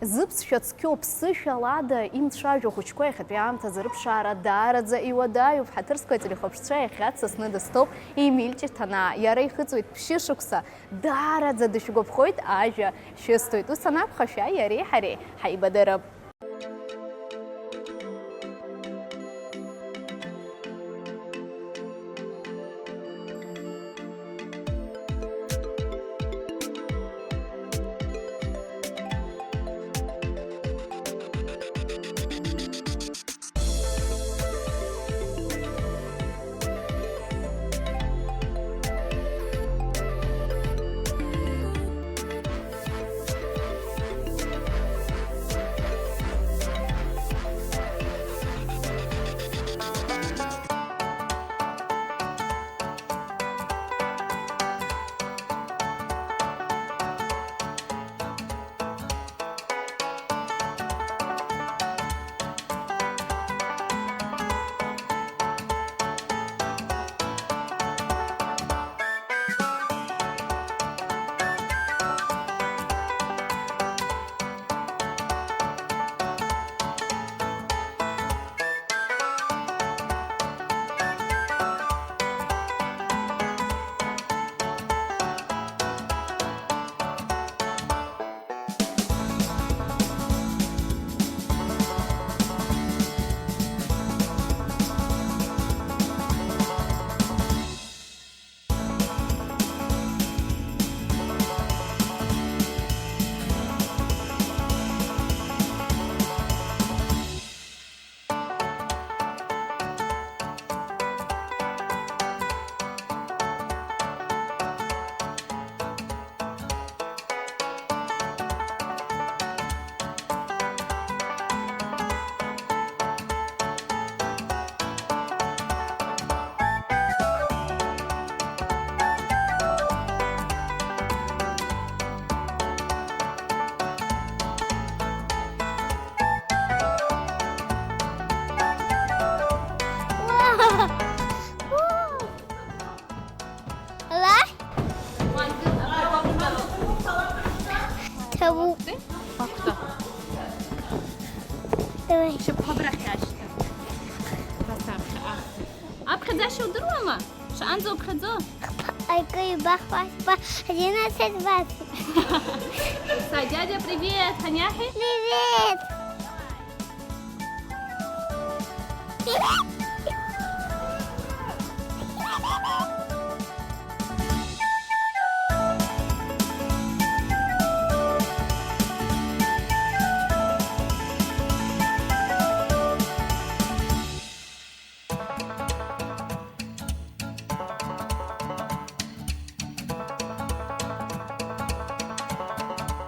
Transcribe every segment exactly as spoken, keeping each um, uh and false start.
Зыԥсшәа цқьоу ԥсышәалада имцәажәо ахәыҷқәа иахьатәи аамҭазы рыԥшаара даараӡа иуадаҩуп. Ҳаҭыр зқәу ателехәаԥшцәа, иахьа дсасны дыстәоуп Емиль Ҷыҭанаа. Иара ихыҵуеит ԥшьышықәса, даараӡа дышәгәаԥхоит, ажәа шәысҭоит. Ус анакәха, шәааи иареи ҳареи ҳаибадырып. Ала? Ҭабуп. Давай. Шьапқәа абрахь ашьҭа. Абрахь, а. Аԥхьаӡашьа удыруама? Шаанӡа уԥхьаӡо? Акы ҩба, хԥа, хԥа, одиннадцать, двадцать. Са, дядя, привет! Ҳаниаҳи? Привет!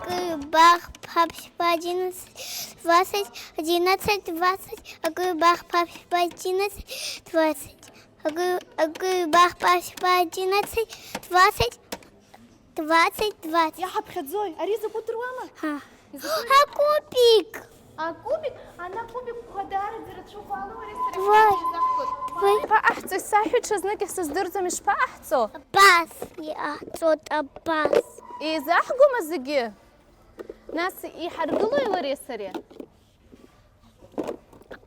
Акы ҩба, хԥа, ԥшьба, одиннадцать, двадцать, одиннадцать, двадцать, акы ҩба, хԥа, ԥшьба, одиннадцать, двадцать, акы, акы ҩба, хԥа, ԥшьба, одиннадцать, двадцать, двадцать, двадцать. Иаҳаԥхьаӡои? Ари закәу удыруама? Ҳа. Акубик! Акубик? Ана кубикқәа даараӡа рацәоуп, ала уареи сареи Вай. Ҳаизахәоит. Вай. Ишԥаҟаҳҵои, саҳәа, ҽазнык исыздырӡом, ишԥаҟаҳҵо? Абас иҟаҳҵоит, абас. Еизаҳгома зегьы? Нас иҳаргылои лареи сареи?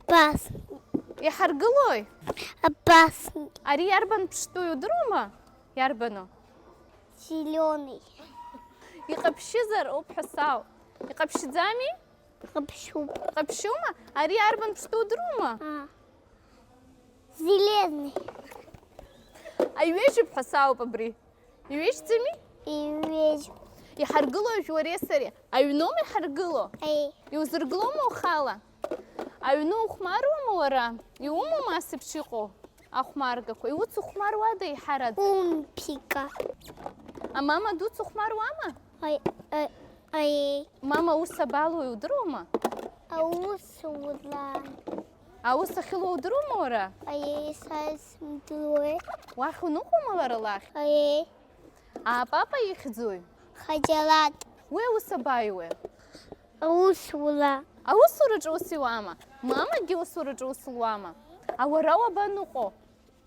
Абас. Иҳаргылои? Абас. Ари иарбан ԥштәуи удыруама? Иарбану? Зелёный. Иҟаԥшьызар ауп ҳәа сауп. Иҟаԥшьӡами? Иҟаԥшьуп. Иҟаԥшьума? Ари арбан ԥштәы удыруама? Аа. Зеленый. Аиҩежьуп ҳәа сауп абри. Иҩежьӡами? Иҩежь. Иҳаргылои уареи сареи? Аҩноума иҳаргыло? Аиеи. Иузыргылома ухала? Аҩны ухәмаруама уара? Иумоума ас еиԥш иҟоу ахәмаргақәа? Иуцухәмаруада еиҳараӡак? Хәымԥика. Амама дуцухәмаруама? Аи-, аи-, аиеи. Мама аус абалоу удыруама? Аусура. Аус ахьылуа удыруама уара? Аиеи, са исымдыруеи. Уахь уныҟәома лара лахь? Аиеи. А папа ихьӡуи? Хаџьараҭ. Уи аус абаиуеи? Аусура. Аусураҿы ус иуама? Мамагьы аусураҿы ус луама? А уара уабаныҟәо?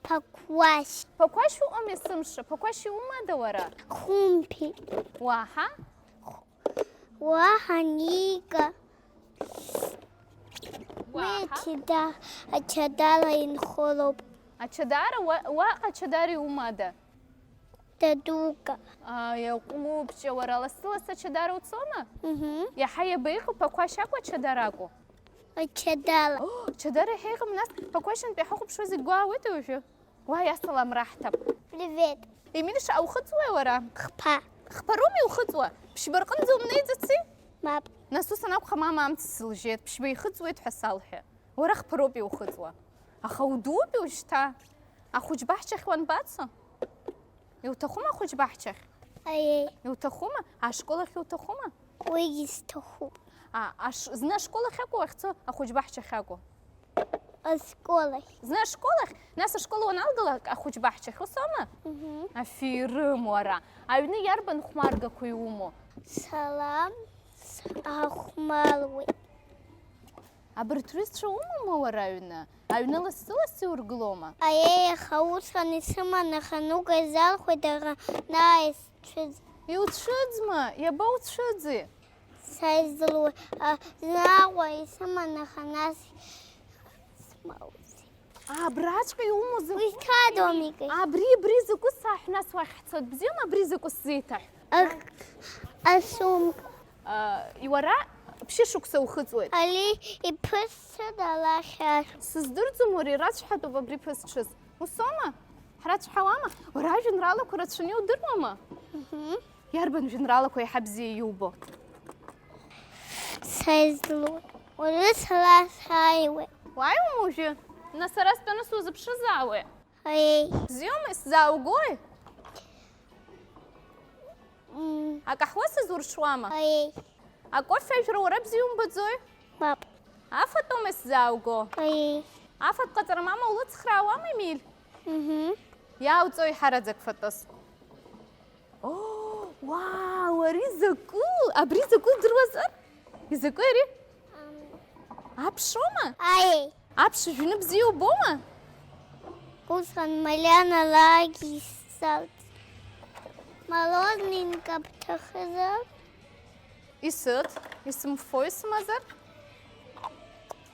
Ԥақәашь. Ԥақәашь уҟам есымша? Ԥақәашь иумада уара? Хәымԥи. Уаҳа? Уаҳа Ника. Уи Уаҳа? Ачада-, ачадара инхо лоуп. Ачадара, уа-, уаҟа ачадара иумада? Дадука. Ааи, аҟәыԥҷа, уара лассы-лассы ачадара уцома? Мгм. Иаҳа иабеиӷьу, Ԥақәашь акәу ачадара акәу? Ачадара. О, ачадара иаҳа иҟам, нас Ԥақәашьынтәи ҳахәаԥшуа зегь гәаауеит уажәы? Уааи, асалам раҳҭап. Привет. Емиль, шаҟа ухыҵуеи уара? Хԥа. Хԥароума иухыҵуа? Ԥшьба рҟынӡа умнеиӡаци? Мап. Нас ус анакәха, мама амц сылжьеит, ԥшьба ихыҵуеит ҳәа салҳәа. Уара хԥароуп иухыҵуа. Аха удууп уажәшьҭа. Ахәыҷ баҳчахь уанбацо? Иуҭахума ахәыҷ баҳчахь? Аиеи. Иуҭахума? Ашкол ахь иуҭахума? Уигьы сҭахуп. А, аш-, зны ашкол ахь акәу уахьцо, ахәыҷ баҳчахь акәу? Ашкол ахь. Зны ашкол ахь? Нас ашкол уаналгалак, ахәыҷ баҳчахь, ус аума? Мгм. Аферым уара! Аҩны иарбан хәмаргақәа иумоу? Салам, сахәмаруеит. Абарҭ рҩызцәа умоума уара аҩны? Аҩны лассы-лассы иургылома? Аиеи, аха усҟан исыман, аха Нука изалхәеит, аха нааи сцәыӡ. Иуцәыӡма? Иабауцәыӡи? Са издыруеи, а, зны Аҟәа исыман, аха нас смоуӡеит. Абраҵәҟьа иумоу закәу? Уи ҭадоу, Микеи. Абри, абри закәу саҳә, нас уахь ҳцоит, бзиоума, абри закәу сзеиҭаҳә? А, асумка. А, уара ԥшьышықәса ухыҵуеит. Али иԥысцәада алахьар? Сыздырӡом, уара ирацәҳатәуп абри ԥызҽыз. Усоума? Ҳрацәҳауама? Уара ажәеинраалақәа рацәаны иудыруама? Мгм. Иарбан жәеинраалақәа еиҳа бзиа иубо? Са излуеит. Уажәы сара сааиуеит. Уааиуама уажәы? Нас сара стәаны сузыԥшызаауеи? Аиеи. Бзиоума, исзааугои? М. Акаҳуа сызурҽуама? Аиеи. Акофе ажәра уара бзиа умбаӡои? Мап. Афатәоума исзаауго? Аиеи. Афатә ҟаҵара мама улыцхраауама, Емиль? Мгм. Иаауҵои ҳараӡак фатәыс? О, уау, ари закәу? Абри закәу здыруазар? Изакәи ари? Ам. Аԥшоума? Аиеи. Аԥш жәны бзиа убома? Усҟан Мариана лаагьы исзалҵит. Морожененька бҭахызар? Исыҭ, исымфо исымазар?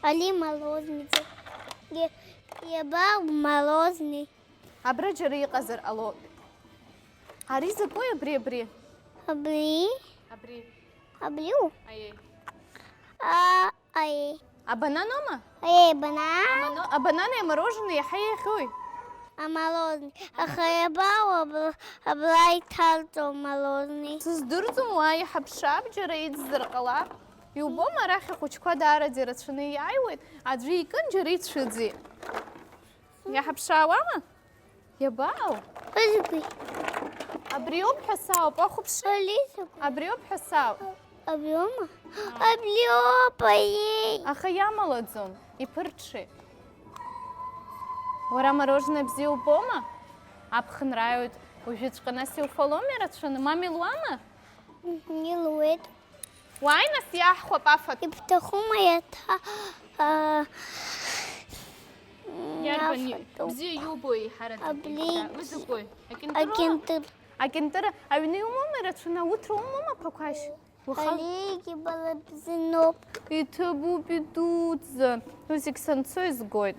Али мороженое. Е-, иабау мороженое? Абра џьара иҟазар ҟалоит. Ари закәи абри, абри? Абри. Абри? Абриу? Аиеи. А, Аиеи. Абананоума? Аиеи, банан. Абано-, абанани амороженое иаҳа еиӷьуи? Амороженое. Аха иабаау абла-, абла иҭалҵо амороженое? Сыздырӡом, уа иҳаԥшаап џьара иӡзар ҟалап. Иубома, арахь ахәыҷқәа даараӡа ирацәаны иааиуеит, аӡәы икын, џьара ицәыӡит. Иаҳаԥшаауама? Иабаау? Ызқәи? Абриоуп ҳәа саауп, уахәаԥшы. Алиса. Абриоуп ҳәа саауп. Абриоума? Абриоуп, аиеи! Аха иамалаӡом, иԥырҽеит. Уара мороженое бзиа убома? Аԥхынра ааиуеит, уажәыҵәҟьа нас иуфаломи рацәаны, мама илуама? Мгм, илуеит. Уааи, нас, иаҳхәап афатә. Ибҭахума иаҭа-, а, Иарбан и-, афатә? Бзиа иубо еиҳараӡак Абри еиԥш, уи закәи? Акьынтырума? Акьынтыр. Акьынтыр аҩны иумоума ирацәаны, ауҭра умоума, Ԥақәашь? Уаха? Аригьы бала бзиоуп. Иҭабуп идуӡӡан. Уи зегь санцо изгоит.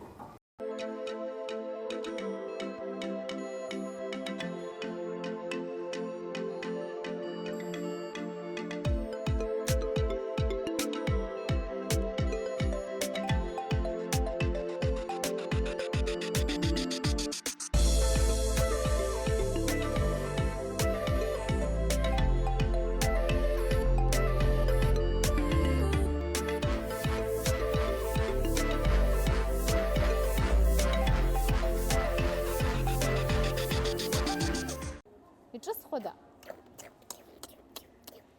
Иҿызхуада?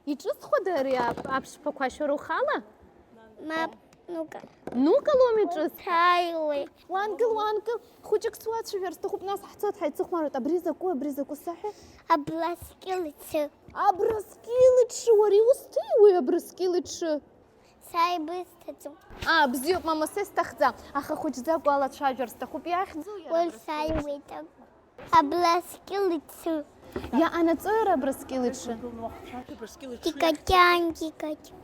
Иҿызхуада ари ап-, аԥшԥақәа шәара ухала? Мап, Нука. Нука лоуми иҿыз? Уҭааиуеит. Уаангыл, уаангыл, хәыҷык суацәажәар сҭахуп, нас ҳцоит, ҳаицыхәмаруеит. Абри закәу, абри закәу саҳәа? Абрыскьыл иҽы. Абрыскьыл иҽы, уара иусҭои уи абрыскьыл иҽы? Са ибысҭаӡом. Аа, бзиоуп, мама, са исҭахӡам. Аха хәыҷӡакәа алацәажәар сҭахуп, иахьӡу иара Уи абрыскьыл иҽы? Сааиуеит. Абрыскьыл иҽы. Иаҟанаҵои уара Абрыскьыл иҽы? Дикатиан, дикатиан.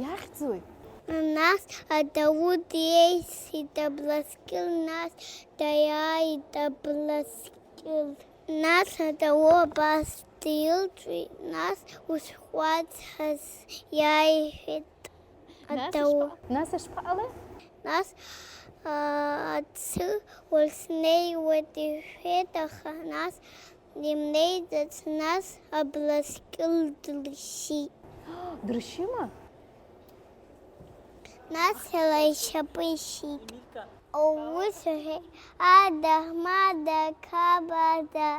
Иахьӡуи? Нас адау деисит Абрыскьыл, нас даиааит Абрыскьыл. Нас адау абас дилҵәеит, нас ус ҟәаҵ ҳәа иааиҳәеит. Нас адау. Ишԥа-, нас ишԥаҟалеи? Нас, аа, аӡы уазнеиуеит иҳәеит, аха нас имнеиӡац, нас Абрыскьыл дыршьит. Дыршьима? Нас иара ишьапы ишьит. Ус иҳәеит, ада, мада, қабада,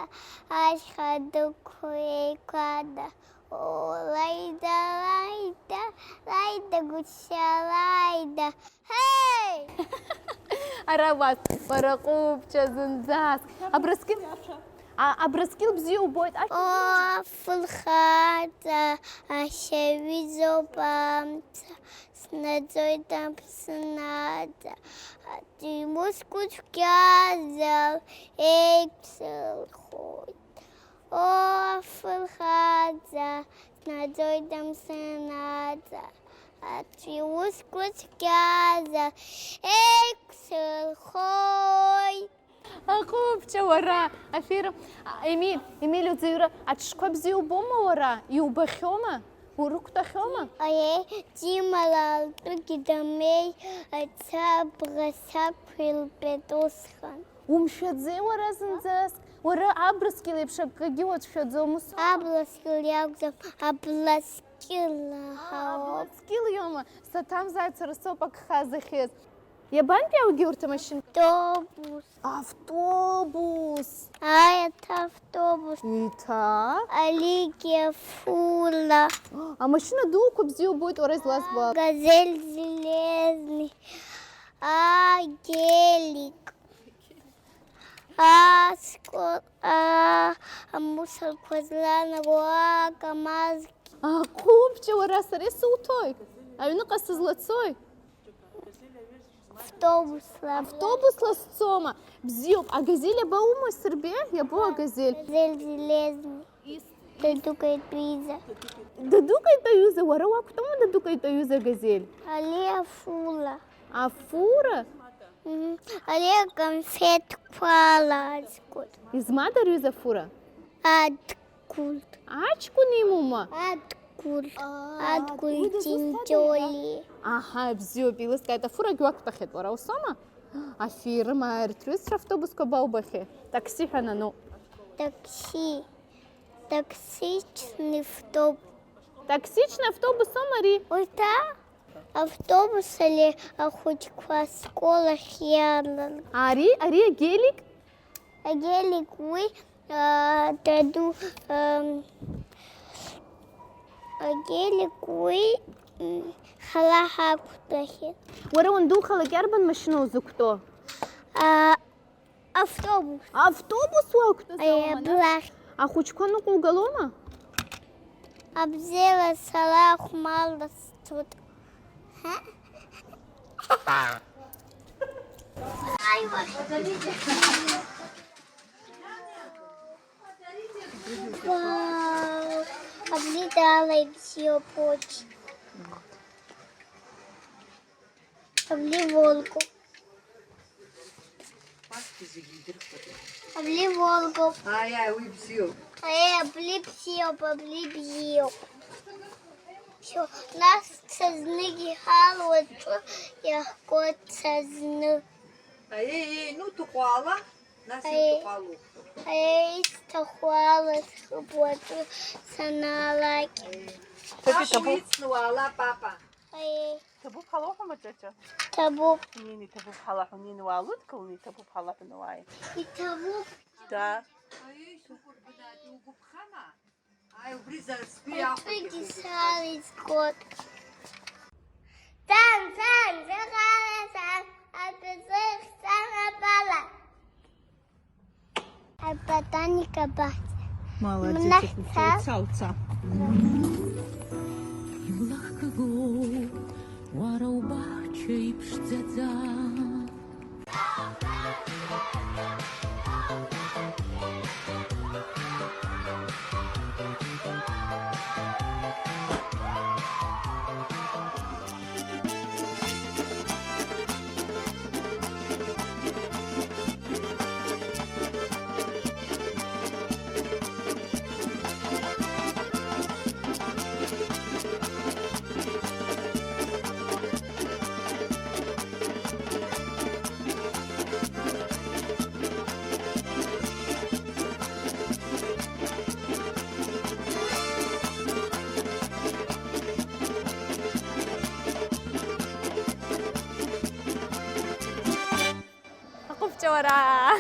ашьха дықәеиқәада. Лаида, лаида, лаида, гәышьа, лаида. Ҳеи! Ара уас, уара ҟәыбҷа зынӡаск. Абрыскьыл, а, Абрыскьыл бзиа убоит, ашәа. О, афырхаҵа, ашьа ҩызоуп амца, снаӡоит амԥснаӡа, аӡәы имусқәа цәгьазар еиқәсырхоит. О, афырхаҵа, снаӡоит амсанаӡа, аӡәы иусқәа цәгьазар еиқәсырхоит. Аҟәыбҷа уара, аферым, а, Емиль, Емиль, уӡырҩра, аҽқәа бзиа убома уара? Иубахьоума? Урықәтәахьоума? Аиеи, Ҷымала алтәыгьы дамеи, аца абӷа сақәилтәеит усҟан. Умшәаӡеи уара зынӡаск? Уара Абрыскьыл еиԥш акгьы уацәшәаӡом, ус? Абрыскьыл иакәӡам, Абласкьыл ҳауп. Абласкьыл иоума? Саҭамзааит, сара соуп ак хазахьаз. Иабантәи иаугеи урҭ амашьына? Автобус. Автобус! Ааи, аҭ-, автобус. Иҭа? Алигьы афура. Амашьына дуқәа бзиа убоит уара излазбо. Газель железный. А, гелик. А, ско-, а, амусорқәа зланаго, а, камазгьы. Аҟәыбҷа, уара сара исуҭои? Аҩныҟа сызлацои? Автобусла. Автобусла сцома? Бзиоуп. Агазель иабаума, Сербе? Иабо агазель? Газель железный. Дадук итәы изы. Дадук итәы аҩыза, уара уақәтәома Дадук итәы аҩыза агазель? Али афура. Афура? Мгм. Али аконфетқәа алазгоит. Измада аҩыза афура? Адгәыр. Аҷкәын имоума? Адгәыр. Аа, Адгәыр уи дызусҭада иара? Џьынџьоли. Аҳа, бзиоуп, илыскааит, афурагь уақәтәахьеит уара, усома? Аферма, арҭ рҩызцәа автобусқәа баубахьеи? Такси ҳәа нану. Такси. Таксичный автобус. Таксичный автобус аума ари? Уи ҭа-, автобус али ахәыҷқәа аскол ахь иалан. Ари, ари агелик? Агелик уи, а, даду, ам, агелик уи, м, ҳара ҳақәтәахьеит. Уара уандухалак иарбан машьына узықәтәоу? А, Автобус. Автобус уақәтәаз, аиеи, аума, нас? Аблахь. Ахәыҷқәа ныҟәугалома? Абзиала сара ахәмарра сцоит. Вау, абри даара ибзиоуп, очень. Абри Волгоуп. Абри Волгоуп. Ааи, ааи, уи бзиоуп. Ааи, абри бзиоуп, абри бзиоуп. Всё, нас ҽазнык иҳалуаҵәҟьоу иаҳгоит ҽазны. Ааи, ааи, ну, ҭахәала, нас, ааи, иҭахәалоуп. Ааи, исҭаху ала схыбуаҵәы санаалак. Ааи. Ҭабуп, ҭабуп. Ицны уаала, папа. Ааи. Ҭабуп ҳалоуҳәама, Ҷаҷа? Ҭабуп. Нини, ҭабуп ҳалаҳәа, нини, уаалыдгылни, ҭабуп ҳалаҳәаны уааи. Иҭабуп. Да. Аиеи, сукәырбанати, угәаԥхама? Аи, убри за сгәы иахәеит. Уаҵәыгьы сара изгоит. Сан, сан, сыҟала сан, адәазых санапала. Аботаника баҳча. Молодец, мнахь цал. Цал, цал. Иблахкыгоу, уара убаҳча иԥшӡаӡа. Уара!